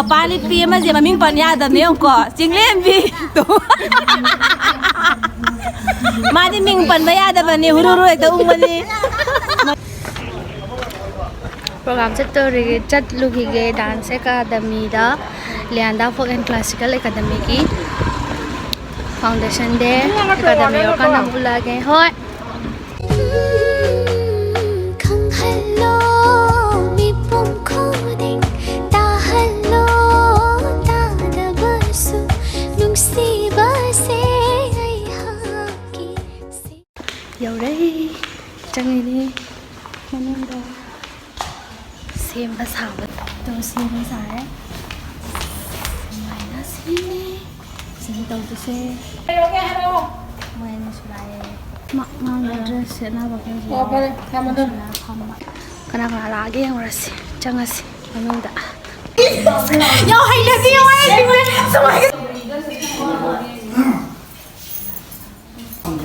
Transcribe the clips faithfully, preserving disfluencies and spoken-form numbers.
ꯃꯄꯥ ꯂꯤꯠꯄꯤ ꯑꯃꯁꯦ ꯃꯃꯤꯡ ꯄꯟ ꯌꯥꯗꯕꯅꯦ, ꯌꯦꯡꯉꯨꯀꯣ, ꯆꯤꯡꯂꯦꯝꯕꯤ꯫ ꯃꯥꯗꯤ ꯃꯤꯡ ꯄꯟꯕ ꯌꯥꯗꯕꯅꯤ, ꯍꯨꯔꯨ ꯍꯨꯔꯨ ꯍꯦꯛꯇ ꯎꯪꯕꯅꯤ꯫ ꯄ꯭ꯔꯣꯒ꯭ꯔꯥꯝ ꯆꯠꯇꯧꯔꯤꯒꯦ, ꯆꯠꯂꯨꯈꯤꯒꯦ ꯗꯥꯟꯁ ꯑꯦꯀꯥꯗꯃꯤꯗ, ꯂꯤꯌꯥꯟꯗꯥ ꯐꯣꯛ ꯑꯦꯟ ꯀ꯭ꯂꯥꯁꯤꯀꯦꯜ ꯑꯦꯀꯥꯗꯃꯤꯒꯤ ꯐꯥꯎꯟꯗꯦꯁꯟ ꯗꯦ꯫ ꯑꯦꯀꯥꯗꯃꯤ ꯌꯧꯔꯀꯥꯟꯗ ꯑꯃꯨꯛ ꯎꯠꯂꯛꯑꯒꯦ꯫ ꯍꯣꯏ꯫ ꯈꯪꯍꯜꯂꯣ ꯃꯤꯄꯨꯝ ꯈꯨꯗꯤꯡ, ꯇꯥꯍꯜꯂꯣ ꯇꯥꯗꯕꯁꯨ, ꯅꯨꯡꯁꯤꯕꯁꯦ ꯑꯩꯍꯥꯛꯀꯤ꯫ ꯌꯧꯔꯦ꯫ ꯆꯪꯉꯤꯅꯦ ꯃꯅꯨꯡꯗ꯫ ꯁꯦꯝꯕ ꯁꯥꯕꯗꯣ ꯁꯦꯝꯕ ꯁꯥꯔꯦ꯫ ꯁꯨꯃꯥꯏꯅ ꯁꯦꯝꯃꯦ꯫ ꯁꯤꯗ ꯇꯧꯗꯣꯏꯁꯦ꯫ ꯃꯣꯏ ꯑꯅꯤꯁꯨ ꯂꯥꯛꯑꯦ꯫ ꯃꯥ-, ꯃꯥꯒꯤ ꯗ꯭ꯔꯦꯁ ꯁꯦꯠꯅꯕ ꯑꯩꯈꯣꯏꯁꯨ ꯑꯣ, ꯐꯔꯦ, ꯌꯥꯎꯔꯦ꯫ ꯊꯝꯃꯣ, ꯊꯝꯃꯣ꯫ ꯁꯤꯗ ꯐꯝꯕ꯫ ꯀꯅꯥ ꯀꯅꯥ ꯂꯥꯛꯑꯒꯦ ꯌꯦꯡꯉꯨꯔꯁꯤ꯫ ꯆꯪꯉꯁꯤ ꯃꯅꯨꯡꯗ꯫ ꯌꯥꯝ ꯍꯩꯅꯗꯦ, ꯌꯥꯝ ꯍꯩꯅꯗꯦ꯫ ꯁꯨꯃꯥꯏꯅ꯫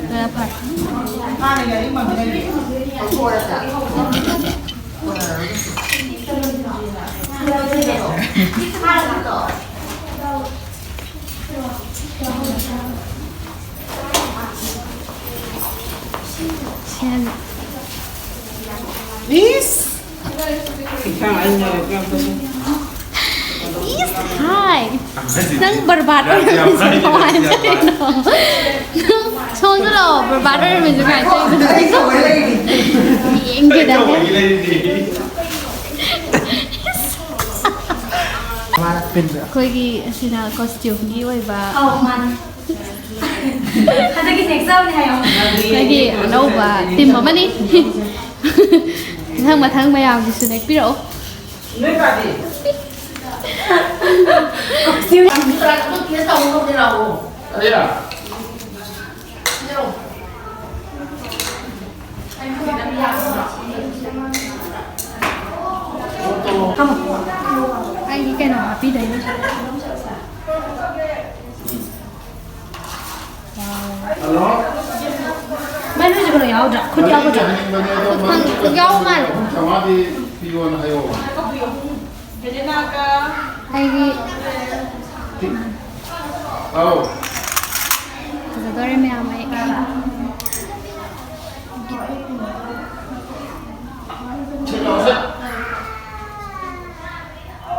ꯐꯔꯦ, ꯐꯔꯦ꯫ Miss? Hi! ꯅꯪ ꯕꯔꯕꯥꯠ ꯑꯣꯏꯔꯝꯃꯤꯁꯦ ꯀꯃꯥꯏꯅ ꯇꯧꯔꯤꯅꯣ? ꯅꯪ ꯁꯣꯝꯗ ꯂꯥꯛꯑꯣ, ꯕꯔꯕꯥꯠ ꯑꯣꯏꯔꯝꯃꯤꯁꯦ ꯀꯃꯥꯏꯅ ꯇꯧꯔꯤꯅꯣ? ꯌꯦꯡꯒꯦ ꯅꯪ꯫ ꯑꯩꯈꯣꯏꯒꯤ ꯑꯁꯤꯅ ꯀꯣꯁꯇ꯭ꯌꯨꯝꯒꯤ ꯑꯣꯏꯕ꯫ ꯑꯧ, ꯃꯥꯅꯦ꯫ ꯍꯟꯗꯛꯀꯤ ꯅꯦꯛꯆꯕꯅꯦ ꯍꯥꯏꯌꯣ꯫ ꯑꯩꯈꯣꯏꯒꯤ ꯑꯅꯧꯕ ꯇꯤꯝ ꯑꯃꯅꯤ꯫ ꯃꯊꯪ ꯃꯊꯪ ꯃꯌꯥꯝꯒꯤꯁꯨ ꯅꯦꯛꯄꯤꯔꯛꯑꯣ꯫ ꯅꯣꯏ ꯄꯥꯗꯤ? ꯇꯧꯕ ꯉꯝꯗꯦ, ꯂꯥꯛꯑꯣ꯫ ꯑꯌꯥ꯫ ꯑꯩꯒꯤ ꯀꯩꯅꯣ ꯍꯥꯞꯄꯤꯗꯣꯏꯅꯦ꯫ ꯍꯜꯂꯣ꯫ ꯃꯩ ꯍꯧꯖꯤꯛ ꯀꯩꯅꯣ ꯌꯥꯎꯗ꯭ꯔꯥ? ꯈꯨꯠ ꯌꯥꯎꯒꯗ꯭ꯔꯥ? ꯈꯨꯠ ꯌꯥꯎ ꯃꯥꯜꯂꯦ꯫ ꯆꯥꯝꯃꯉꯥꯗꯤ ꯄꯤꯌꯣꯅ ꯍꯥꯏꯌꯣ꯫ ꯍꯦꯂꯦꯅꯥꯒ ꯑꯩꯒꯤ ꯐꯖꯗꯣꯔꯦ ꯃꯌꯥꯝ ꯑꯩ꯫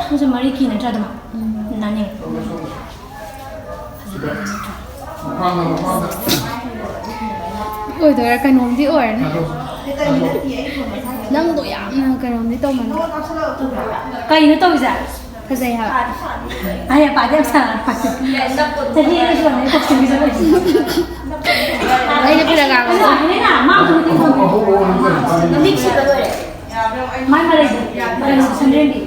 ꯁꯤꯁꯦ ꯃꯔꯤ ꯀꯤ ꯅꯠꯇ꯭ꯔꯥ ꯑꯗꯨꯃ? ꯎꯝ꯫ ꯅꯥꯅꯤꯡ꯫ ꯑꯣꯏꯗꯣꯏꯔꯥ? ꯀꯩꯅꯣꯝꯗꯤ ꯑꯣꯏꯔꯅꯤ꯫ ꯅꯪꯗꯣ ꯌꯥꯝꯅ ꯀꯩꯅꯣꯝꯗꯤ ꯇꯧꯃꯟꯕ꯫ ꯀꯩꯅꯣ ꯇꯧꯔꯤꯁꯦ? ꯐꯖꯩ ꯍꯥꯏꯕ꯫ ꯑꯩ ꯄꯥꯗꯤ ꯌꯥꯝ ꯁꯥꯟꯅꯔꯛꯄ꯫ ꯆꯍꯤ ꯑꯅꯤ ꯁꯨꯔꯝꯃꯅꯤ ꯀꯣꯆꯤꯡꯒꯤ ꯆꯠꯂꯤꯁꯦ꯫ ꯑꯩꯅ ꯈꯔ ꯉꯥꯡꯉꯁꯨ꯫ ꯃꯥ ꯑꯗꯨꯝ ꯃꯇꯦꯡ ꯄꯥꯡꯕꯤꯌꯨ꯫ ꯃꯤꯛꯁꯤꯗ ꯂꯣꯏꯔꯦ꯫ ꯃꯥꯏ ꯃꯔꯩꯗꯤ ꯀꯩꯅꯣ ꯁꯟꯗ꯭ꯔꯦꯝꯕꯤ꯫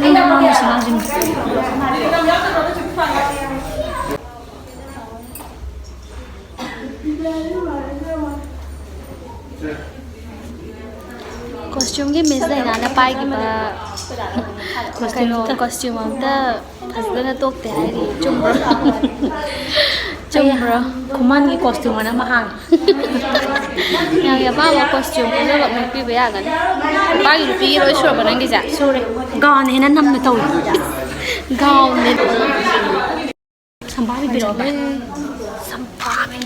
ꯑꯩꯅ ꯃꯥ ꯃꯁꯤ ꯉꯥꯡꯁꯤꯟꯕ꯫ ꯀꯣꯁꯇ꯭ꯌꯨꯝꯒꯤ ꯃꯤꯁ ꯗꯥꯏꯅꯥꯅ ꯄꯥꯏꯈꯤꯕ ꯀꯩꯅꯣ, ꯀꯣꯁꯇ꯭ꯌꯨꯝ ꯑꯝꯇ ꯐꯖꯅ ꯇꯣꯛꯇꯦ ꯍꯥꯏꯔꯤ꯫ ꯆꯨꯝꯕ꯭ꯔꯣ? ꯆꯨꯝꯕ꯭ꯔꯣ? ꯈꯨꯃꯟꯒꯤ ꯀꯣꯁꯇ꯭ꯌꯨꯝ ꯑꯅ ꯑꯃ ꯍꯥꯡꯉꯦ꯫ ꯃꯌꯥꯝꯒꯤ ꯑꯄꯥꯝꯕ ꯀꯣꯁꯇ꯭ꯌꯨꯝ ꯄꯨꯝꯅꯃꯛ ꯂꯦꯛꯄꯤꯕ ꯌꯥꯒꯅꯤ꯫ ꯅꯨꯄꯥꯒꯤ ꯅꯨꯄꯤꯒꯤ ꯂꯣꯏ ꯁꯨꯔꯕ ꯅꯪꯒꯤꯁꯦ? ꯁꯨꯔꯦ꯫ ꯒꯥꯎꯟ ꯍꯦꯟꯅ ꯅꯝꯅ ꯇꯧꯏ꯫ ꯒꯥꯎꯟꯅꯦ꯫ ꯁꯝꯐꯥꯕꯤ ꯄꯤꯔꯛꯑꯣ ꯚꯥꯏ꯫ ꯁꯝꯐꯥꯕꯤ꯫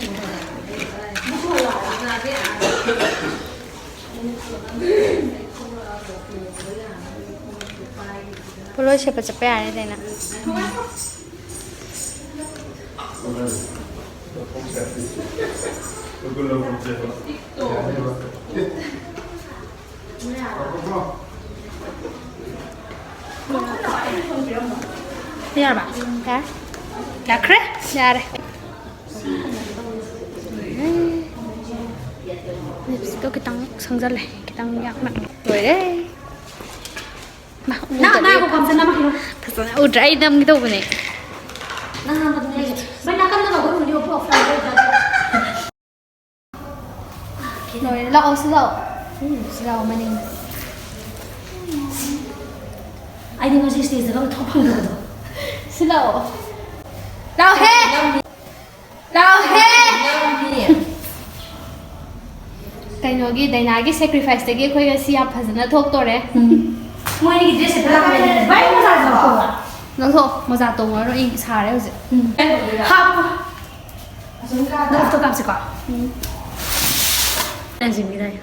ꯄꯣꯠꯂꯣꯏ ꯁꯦꯠꯄ ꯆꯠꯄ ꯌꯥꯔꯦ ꯗꯥꯏꯅꯥ꯫ ꯌꯥꯔꯕ? ꯌꯥꯔꯦ꯫ ꯌꯥꯈ꯭ꯔꯦ? ꯌꯥꯔꯦ꯫ ꯂꯤꯞꯁꯇꯤꯛꯇꯣ ꯈꯤꯇꯪ ꯁꯪꯖꯜꯂꯦ, ꯈꯤꯇꯪ ꯌꯥꯛꯅ꯫ ꯂꯣꯏꯔꯦ꯫ ꯃꯥ, ꯅꯪ, ꯎꯗ꯭ꯔꯗꯤ ꯅꯪ ꯑꯃꯨꯛ ꯍꯥꯞꯆꯟꯅꯕ ꯍꯩꯔꯣ꯫ ꯐꯖꯅ ꯎꯗ꯭ꯔꯦ, ꯑꯩ ꯅꯝꯒꯦ ꯇꯧꯕꯅꯦ꯫ ꯅꯪ ꯅꯥꯀꯟꯗ ꯂꯧꯕ ꯎꯔꯗꯤ ꯑꯣꯐ ꯑꯣꯐ ꯇꯧꯔꯒ ꯂꯩꯕ ꯌꯥꯗ꯭ꯔꯣ? ꯂꯣꯏꯔꯦ, ꯂꯥꯛꯑꯣ, ꯁꯤ ꯂꯥꯛꯑꯣ꯫ ꯎꯝ, ꯁꯤ ꯂꯥꯛꯑꯣ, ꯃꯅꯤꯡ꯫ ꯑꯩꯗꯤ ꯉꯁꯤ ꯁ꯭ꯇꯦꯖꯇꯒ ꯊꯣꯛ ꯐꯪꯗꯕꯗꯣ꯫ ꯁꯤ ꯂꯥꯛꯑꯣ꯫ ꯂꯥꯛꯑꯣꯍꯦ! ꯂꯥꯛꯑꯣꯍꯦ! ꯀꯩꯅꯣꯒꯤ, ꯗꯥꯏꯅꯥꯒꯤ ꯁꯦꯀ꯭ꯔꯤꯐꯥꯏꯁꯇꯒꯤ ꯑꯩꯈꯣꯏ ꯉꯁꯤ ꯌꯥꯝ ꯐꯖꯅ ꯊꯣꯛꯇꯣꯔꯦ꯫ ꯎꯝ꯫ ꯃꯣꯏꯒꯤ ꯗ꯭ꯔꯦꯁꯁꯦ ꯄꯨꯂꯞ ꯂꯩꯔꯦ꯫ ꯚꯥꯏ, ꯃꯣꯖꯥꯁꯨ ꯂꯧꯊꯣꯛꯑꯣ꯫ ꯂꯧꯊꯣꯛꯑꯣ꯫ ꯃꯣꯖꯥ ꯇꯣꯡꯉꯔꯣꯏ, ꯑꯩ ꯁꯥꯔꯦ ꯍꯧꯖꯤꯛ꯫ ꯎꯝ꯫ ꯍꯥꯞꯄꯨ꯫ ꯑꯗꯣ ꯐꯣꯇꯣ ꯀꯥꯞꯁꯤꯀꯣ꯫ ꯎꯝ꯫ ꯅꯪꯁꯤ ꯃꯤꯔꯥꯏ꯫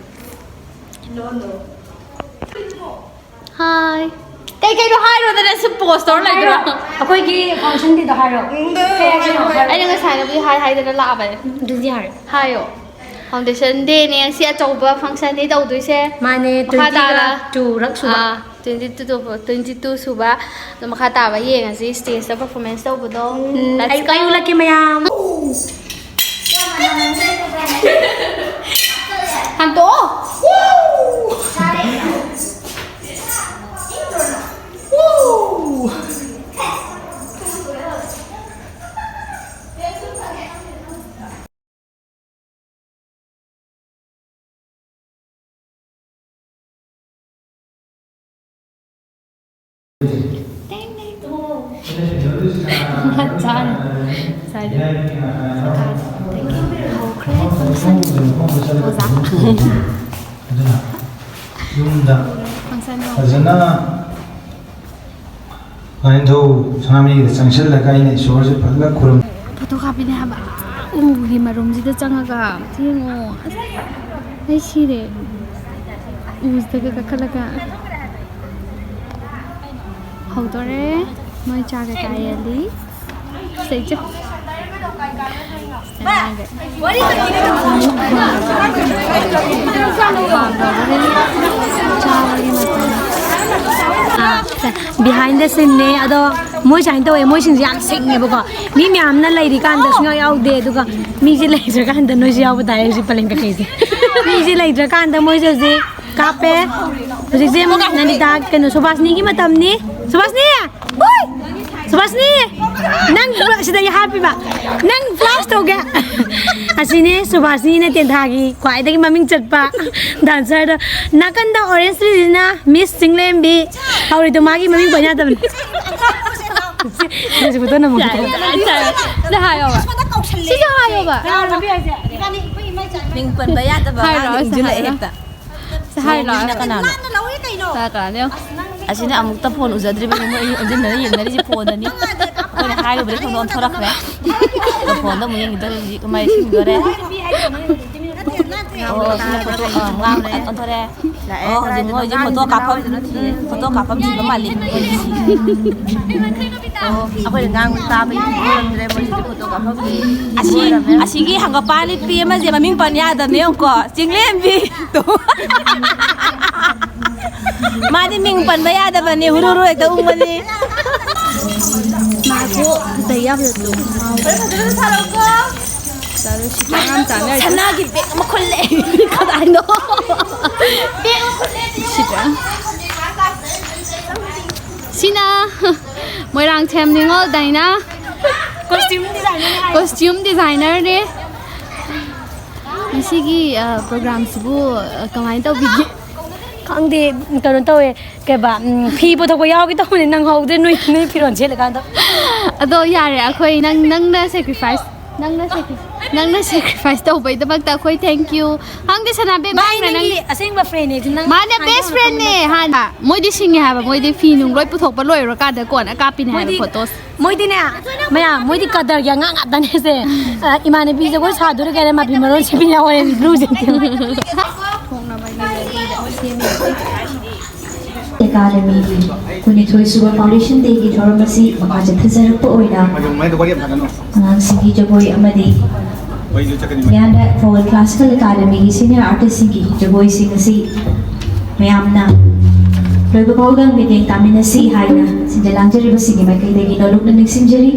ꯍꯥꯏ꯫ ꯀꯩ ꯀꯩꯅꯣ ꯍꯥꯏꯔꯣꯗꯅ ꯁꯨꯝ ꯄꯣꯁ ꯇꯧꯔ ꯂꯩꯗꯣꯏꯔꯣ? ꯍꯥꯏꯔꯣ꯫ ꯑꯩꯈꯣꯏꯒꯤ ꯐꯪꯁꯟꯒꯤꯗꯣ ꯍꯥꯏꯔꯣ꯫ ꯎꯝ, ꯀꯩ ꯍꯥꯏꯅꯣ? ꯍꯥꯏꯔꯣ꯫ ꯑꯩꯅ ꯉꯁꯥꯏꯅꯕꯨꯗꯤ ꯍꯥꯏ ꯍꯥꯏꯗꯅ ꯂꯥꯛꯑꯕꯅꯦ꯫ ꯑꯗꯨꯗꯤ ꯌꯥꯔꯦ꯫ ꯍꯥꯏꯌꯣ꯫ Foundation dayꯅꯦ ꯉꯁꯤ ꯑꯆꯧꯕ functionꯅꯦ ꯇꯧꯗꯣꯏꯁꯦ꯫ ꯃꯥꯅꯦ, ꯃꯈꯥ ꯇꯥꯅ twentyꯒ twoꯔꯛ ꯁꯨꯕ꯫ ꯑꯥ, twenty two ꯇꯧꯕ, twenty two ꯁꯨꯕ꯫ ꯑꯗꯣ ꯃꯈꯥ ꯇꯥꯕ ꯌꯦꯡꯉꯁꯤ stageꯇ performance ꯇꯧꯕꯗꯣ꯫ ꯎꯝ, Let's ꯑꯩ go꯫ ꯑꯩ ꯎꯠꯂꯛꯀꯦ ꯃꯌꯥꯝ꯫ ꯍꯟꯇꯣꯛꯑꯣ꯫ ꯆꯥꯅꯤ꯫ ꯉꯁꯥꯏꯗꯣ ꯆꯥꯛꯀꯥꯗꯣ ꯑꯗꯒꯤ ꯍꯧꯈ꯭ꯔꯦ function꯫ ꯑꯣꯖꯥ꯫ ꯑꯗꯨꯅ ꯌꯨꯝꯗ function ꯍꯧꯈ꯭ꯔꯦ꯫ ꯐꯖꯅ ꯂꯥꯏꯅꯤꯡꯊꯧ ꯁꯅꯥꯃꯍꯤꯗ ꯆꯪꯁꯤꯜꯂꯒ ꯑꯩꯅ ꯏꯁꯣꯔꯁꯦ ꯐꯖꯅ ꯈꯨꯔꯨꯝ꯫ ꯐꯣꯇꯣ ꯀꯥꯞꯄꯤꯅꯦ ꯍꯥꯏꯕ꯫ ꯎꯒꯤ ꯃꯔꯨꯝꯁꯤꯗ ꯆꯪꯉꯒ ꯑꯝꯇ ꯌꯦꯡꯉꯣ꯫ ꯑꯁ, ꯑꯩ ꯁꯤꯔꯦ꯫ ꯎꯁꯤꯗꯒ ꯀꯥꯈꯠꯂꯒ꯫ ꯍꯧꯗꯣꯔꯦ꯫ ꯃꯣꯏ ꯆꯥ ꯀꯩꯀꯥ ꯌꯦꯜꯂꯤ꯫ ꯁꯤꯗꯩꯁꯦ꯫ Behind the sceneꯅꯦ꯫ ꯑꯗꯣ ꯃꯣꯏ ꯁꯨꯃꯥꯏꯅ ꯇꯧꯋꯦ, ꯃꯣꯏꯁꯤꯡꯁꯦ ꯌꯥꯝ ꯁꯤꯡꯉꯦꯕꯀꯣ꯫ ꯃꯤ ꯃꯌꯥꯝꯅ ꯂꯩꯔꯤꯀꯥꯟꯗ ꯁꯨꯡꯌꯥꯎ ꯌꯥꯎꯗꯦ, ꯑꯗꯨꯒ ꯃꯤꯁꯦ ꯂꯩꯇ꯭ꯔꯀꯥꯟꯗ ꯅꯣꯏꯁꯨ ꯌꯥꯎꯕ ꯇꯥꯔꯦ ꯍꯧꯖꯤꯛ ꯄꯂꯦꯝ ꯀꯩꯀꯩꯁꯦ꯫ ꯃꯤꯁꯦ ꯂꯩꯇ꯭ꯔꯀꯥꯟꯗ ꯃꯣꯏꯁꯦ ꯍꯧꯖꯤꯛ ꯀꯥꯞꯄꯦ꯫ ꯍꯧꯖꯤꯛꯁꯦ ꯑꯃꯨꯛ ꯅꯅꯤꯇꯥ, ꯀꯩꯅꯣ, ꯁꯨꯕꯥꯁꯅꯤꯒꯤ ꯃꯇꯝꯅꯤ꯫ ꯁꯨꯕꯥꯁꯅꯤ! ꯍꯨꯏ! ꯁꯨꯕꯥꯁꯅꯤ! ꯅꯪ ꯁꯤꯗꯒꯤ ꯍꯥꯞꯄꯤꯕ꯫ ꯅꯪ flash ꯇꯧꯒꯦ꯫ ꯑꯁꯤꯅꯦ ꯁꯨꯕꯥꯁꯅꯤꯅ ꯇꯦꯟꯊꯥꯒꯤ ꯈ꯭ꯋꯥꯏꯗꯒꯤ ꯃꯃꯤꯡ ꯆꯠꯄ dancerꯗꯣ꯫ ꯅꯥꯀꯟꯗ orange ꯁꯤꯅ Miss ꯆꯤꯡꯂꯦꯝꯕꯤ꯫ ꯍꯧꯔꯤꯗꯣ ꯃꯥꯒꯤ ꯃꯃꯤꯡ ꯄꯟ ꯌꯥꯗꯕꯅꯤ꯫ ꯅꯪꯁꯨ ꯐꯣꯇꯣ ꯅꯝꯃꯣ꯫ ꯌꯥꯔꯦ, ꯌꯥꯔꯦ, ꯌꯥꯔꯦ꯫ ꯁꯤꯗ ꯍꯥꯏꯌꯣꯕ꯫ ꯁꯤꯁꯨ ꯍꯥꯏꯌꯣꯕ꯫ ꯃꯤꯡ ꯄꯟꯕ ꯌꯥꯗꯕ ꯍꯥꯏꯔꯣ, ꯑꯉꯥꯡꯗꯣ ꯁꯤ ꯏꯟꯖꯤꯜꯂꯛꯑꯦ ꯍꯥꯏꯔꯣ꯫ ꯍꯦꯛꯇ꯫ ꯁꯤ ꯍꯥꯏꯔꯣ꯫ ꯅꯣꯡꯃꯤꯅ ꯀꯅꯥꯅꯣ? ꯀꯅꯥ, ꯀꯅꯥꯅꯣ ꯌꯦꯡꯉꯣ꯫ ꯑꯁ, ꯅꯪ ꯑꯁꯤꯅ ꯑꯃꯨꯛꯇ ꯐꯣꯟ ꯎꯖꯗ꯭ꯔꯤꯕꯅꯤ, ꯃꯣꯏ ꯑꯅꯤ ꯑꯣꯟꯁꯤꯟꯅꯅ ꯌꯦꯡꯅꯔꯤꯁꯦ ꯐꯣꯟꯗꯅꯤ꯫ ꯑꯩꯈꯣꯏꯅ ꯍꯥꯏꯔꯨꯕꯗꯩ ꯈꯪꯗꯣꯛ ꯑꯣꯟꯊꯣꯔꯛꯈ꯭ꯔꯦ꯫ ꯑꯗꯣ ꯐꯣꯟꯗ ꯑꯃꯨꯛ ꯌꯦꯡꯈꯤꯗꯣꯔꯦ ꯍꯧꯖꯤꯛ, ꯃꯥꯏ ꯁꯤꯡꯗꯣꯔꯦ꯫ ꯑꯣ, ꯑꯣ, ꯁꯤꯅ ꯐꯣꯇꯣ, ꯑ, ꯉꯥꯡ ꯑꯣꯟꯊꯣꯔꯛꯑꯦ꯫ ꯑꯣ, ꯍꯧꯖꯤꯛ ꯃꯣꯏ ꯍꯧꯖꯤꯛ ꯐꯣꯇꯣ ꯀꯥꯞꯐꯝ, ꯎꯝ, ꯐꯣꯇꯣ ꯀꯥꯞꯐꯝ ꯊꯤꯕ ꯃꯥꯜꯂꯤ ꯃꯣꯏꯒꯤꯁꯤ꯫ ꯑꯣ, ꯑꯩꯈꯣꯏꯅ ꯉꯥꯡꯕ ꯇꯥꯕ ꯌꯦꯡꯕ ꯉꯝꯗ꯭ꯔꯦ, ꯃꯣꯏ ꯍꯧꯖꯤꯛ ꯐꯣꯇꯣ ꯀꯥꯞꯐꯝ ꯑꯁꯤ, ꯑꯁꯤꯒꯤ ꯍꯪꯒꯄꯥꯟ ꯂꯤꯠꯄꯤ ꯑꯃꯁꯦ ꯃꯃꯤꯡ ꯄꯟ ꯌꯥꯗꯕꯅꯦ, ꯌꯦꯡꯉꯨꯀꯣ, ꯆꯤꯡꯂꯦꯝꯕꯤ꯫ ꯃꯥꯗꯤ ꯃꯤꯡ ꯄꯟꯕ ꯌꯥꯗꯕꯅꯤ, ꯍꯨꯔꯨ ꯍꯨꯔꯨ ꯍꯦꯛꯇ ꯎꯪꯕꯅꯤ꯫ ꯉꯥꯏꯈꯣ, ꯐꯖꯩ ꯌꯥꯝꯅ ꯑꯗꯨꯝ꯫ ꯁꯅꯥꯒꯤ ꯕꯦꯛ ꯑꯃ ꯈꯨꯜꯂꯦ꯫ ꯀꯗꯥꯏꯅꯣ? ꯁꯤꯗ꯫ ꯁꯤꯅ ꯃꯣꯏꯔꯥꯡꯊꯦꯝ ꯅꯤꯉꯣꯜ ꯗꯥꯏꯅꯥ꯫ Costume designer ꯅꯦ꯫ ꯉꯁꯤꯒꯤ, ꯑ, programꯁꯤꯕꯨ, ꯑ, ꯀꯃꯥꯏꯅ ꯇꯧꯕꯤꯒꯦ? ꯈꯪꯗꯦ, ꯀꯩꯅꯣ ꯇꯧꯋꯦ, ꯀꯩꯕꯥ, ꯎꯝ, ꯐꯤ ꯄꯨꯊꯣꯛꯄ ꯌꯥꯎꯒꯦ ꯇꯧꯕꯅꯦ, ꯅꯪꯍꯧꯗ꯭ꯔꯦ ꯅꯣꯏ, ꯅꯣꯏ ꯐꯤꯔꯣꯜ ꯁꯦꯠꯂꯀꯥꯟꯗ꯫ ꯑꯗꯣ ꯌꯥꯔꯦ, ꯑꯩꯈꯣꯏ ꯅꯪ, ꯅꯪꯅ sacrifice, ꯅꯪꯅ sacri-, ꯅꯪꯅ sacrifice ꯇꯧꯕꯩꯗꯃꯛꯇ ꯑꯩꯈꯣꯏ thank you꯫ ꯈꯪꯗꯦ, ꯁꯅꯥꯕꯦꯝ, ꯚꯥꯏ, ꯅꯪꯅ ꯅꯪꯒꯤ ꯅꯪ ꯑꯁꯦꯡꯕ friend ꯅꯦ ꯑꯗꯨ ꯅꯪ ꯃꯥꯅ ꯍꯥꯟꯅ best friend ꯅꯦ ꯈꯪꯕ ꯍꯥꯟꯅ꯫ ꯃꯣꯏꯗꯤ ꯁꯤꯡꯉꯦ ꯍꯥꯏꯕ, ꯃꯣꯏꯗꯤ ꯐꯤ ꯅꯨꯡ ꯂꯣꯏ ꯄꯨꯊꯣꯛꯄ ꯂꯣꯏꯔꯀꯥꯟꯗ ꯀꯣꯟꯅ ꯀꯥꯞꯄꯤꯅꯦ ꯍꯥꯏꯕ ꯃꯣꯏꯗꯤ, photos꯫ ꯃꯣꯏꯗꯤꯅꯦ, ꯃꯌꯥꯝ, ꯃꯣꯏꯗꯤ ꯀꯗꯔꯒꯤ ꯑꯉꯥꯡ ꯉꯥꯛꯇꯅꯦꯁꯦ꯫ ꯑ, ꯏꯃꯥꯟꯅꯕꯤ ꯖꯒꯣꯏ ꯁꯥꯗꯣꯔꯦ ꯀꯥꯏꯅ ꯃꯐꯤ ꯃꯔꯣꯟ ꯁꯦꯠꯄꯤ ꯌꯥꯎꯋꯦ, blue ꯁꯦꯠꯄꯤ꯫ ꯑꯦꯀꯥꯗꯃꯤꯒꯤ ꯀꯨꯟꯅꯤꯊꯣꯏ ꯁꯨꯕ Foundation Day ꯒꯤ ꯊꯧꯔꯝ ꯑꯁꯤ ꯃꯈꯥ ꯆꯠꯊꯖꯔꯛꯄ ꯑꯣꯏꯅ ꯑꯉꯥꯡꯁꯤꯡꯒꯤ ꯖꯒꯣꯏ ꯑꯃꯗꯤ ꯃꯌꯥꯝꯗ Forward Classical Academy ꯒꯤ senior artist ꯁꯤꯡꯒꯤ ꯖꯒꯣꯏꯁꯤꯡ ꯑꯁꯤ ꯃꯌꯥꯝꯅ ꯂꯣꯏꯕ ꯐꯥꯎꯗ ꯃꯤꯠꯌꯦꯡ ꯇꯥꯃꯤꯟꯅꯁꯤ ꯍꯥꯏꯅ ꯁꯤꯟꯖ ꯂꯥꯡꯖꯔꯤꯕꯁꯤꯡꯒꯤ ꯃꯥꯏꯀꯩꯗꯒꯤ ꯅꯣꯂꯨꯛꯅ ꯅꯤꯡꯁꯤꯡꯖꯔꯤ꯫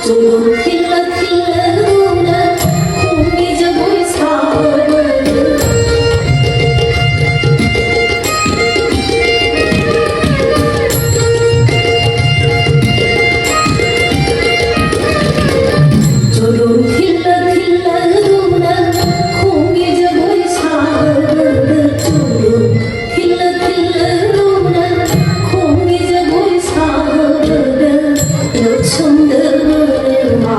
ꯆꯣꯂꯣꯝ ꯊꯤꯜꯂ ꯊꯤꯜꯂꯗꯨꯅ ꯈꯣꯡꯒꯤ ꯖꯒꯣꯏ ꯁꯥꯕꯗ, ꯆꯣꯂꯣꯝ ꯊꯤꯜꯂ ꯊꯤꯜꯂꯗꯨꯅ ꯈꯣꯡꯒꯤ ꯖꯒꯣꯏ ꯁꯥꯕꯗ, ꯆꯣꯂꯣꯝ ꯊꯤꯜꯂ ꯊꯤꯜꯂꯗꯨꯅ ꯈꯣꯡꯒꯤ ꯖꯒꯣꯏ ꯁꯥꯕꯗ, ꯂꯧꯁꯝꯗ ꯃꯥ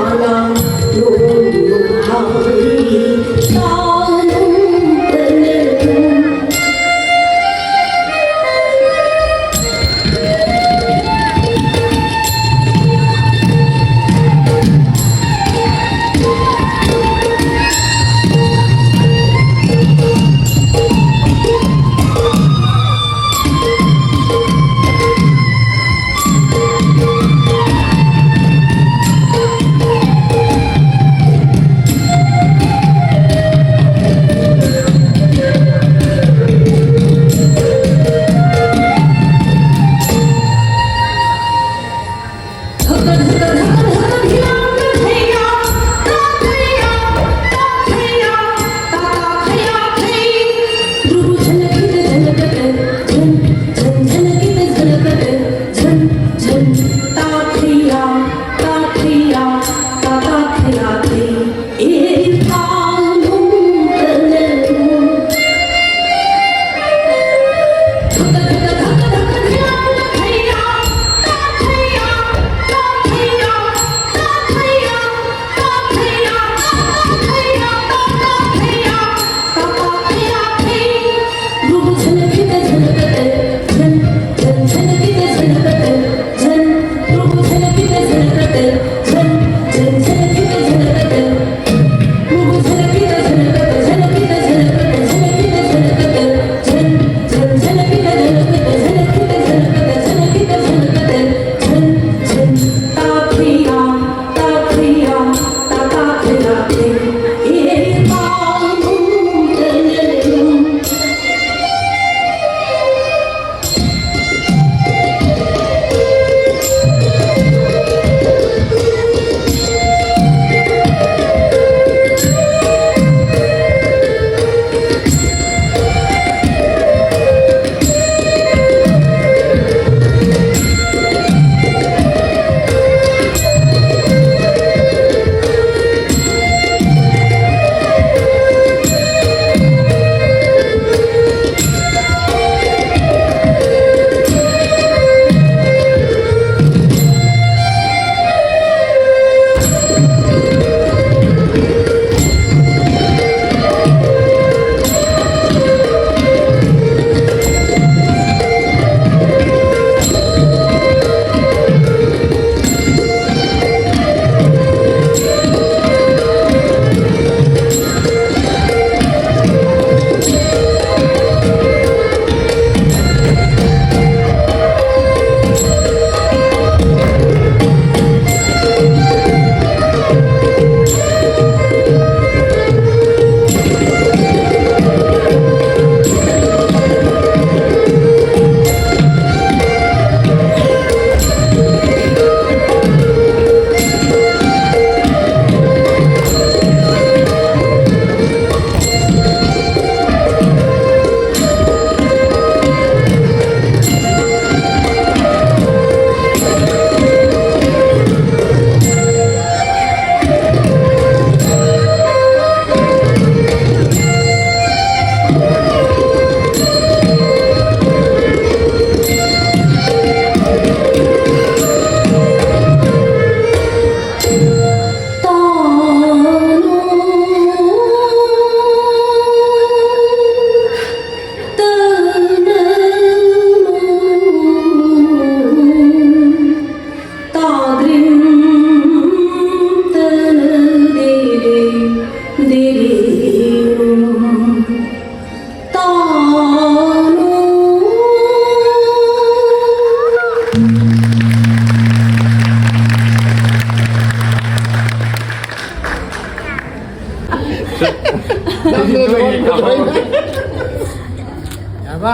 ꯌꯥꯔꯕ?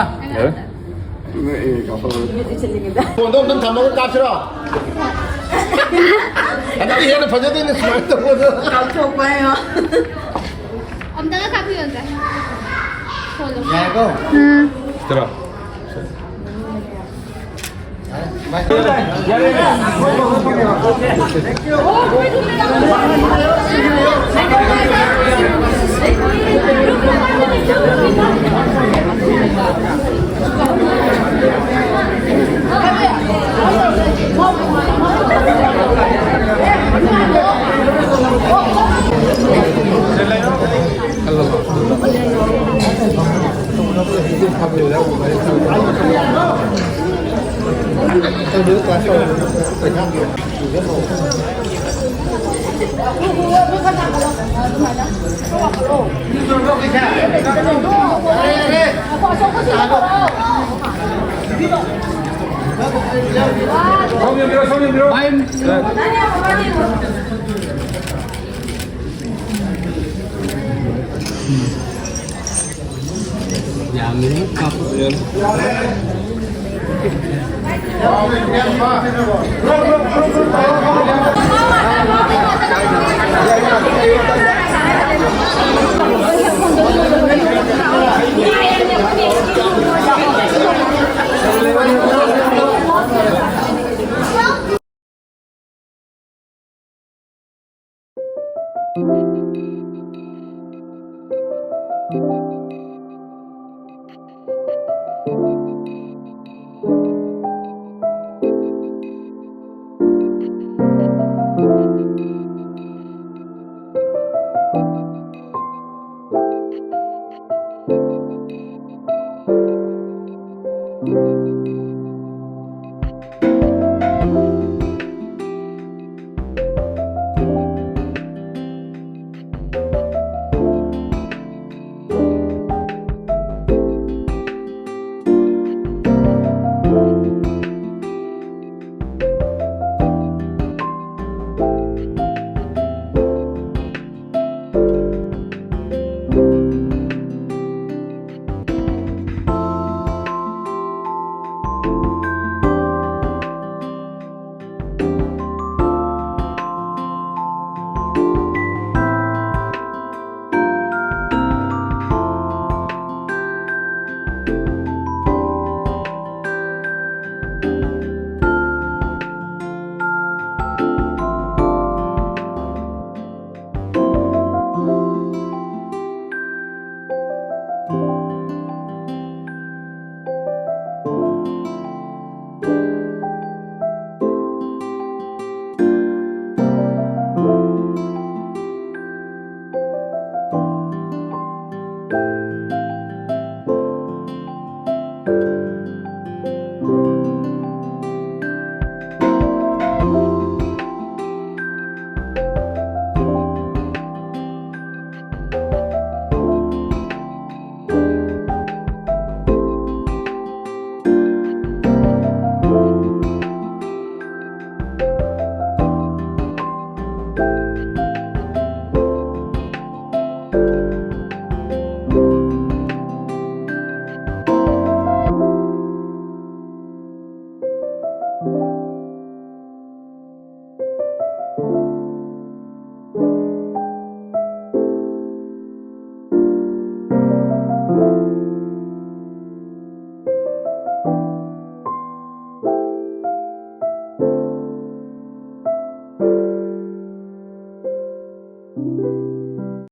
ꯐꯣꯟꯗꯣ ꯑꯝꯇꯪ ꯊꯝꯃꯒ ꯀꯥꯞꯁꯤꯔꯣ? ꯑꯗꯨꯗꯤ ꯍꯦꯟꯅ ꯐꯖꯗꯣꯏꯅꯦ ꯁꯨꯃꯥꯏꯅ ꯇꯧꯕꯗꯣ꯫ ꯀꯥꯎꯊꯣꯛꯄ ꯍꯥꯏꯌꯣ꯫ ꯑꯝꯇꯒ ꯀꯥꯞꯄꯤꯌꯣ, ꯑꯝꯇ꯫ ꯐꯣꯟꯗꯣ꯫ ꯌꯥꯔꯦꯀꯣ? ꯎꯝ꯫ ꯁꯤꯗꯔꯣ?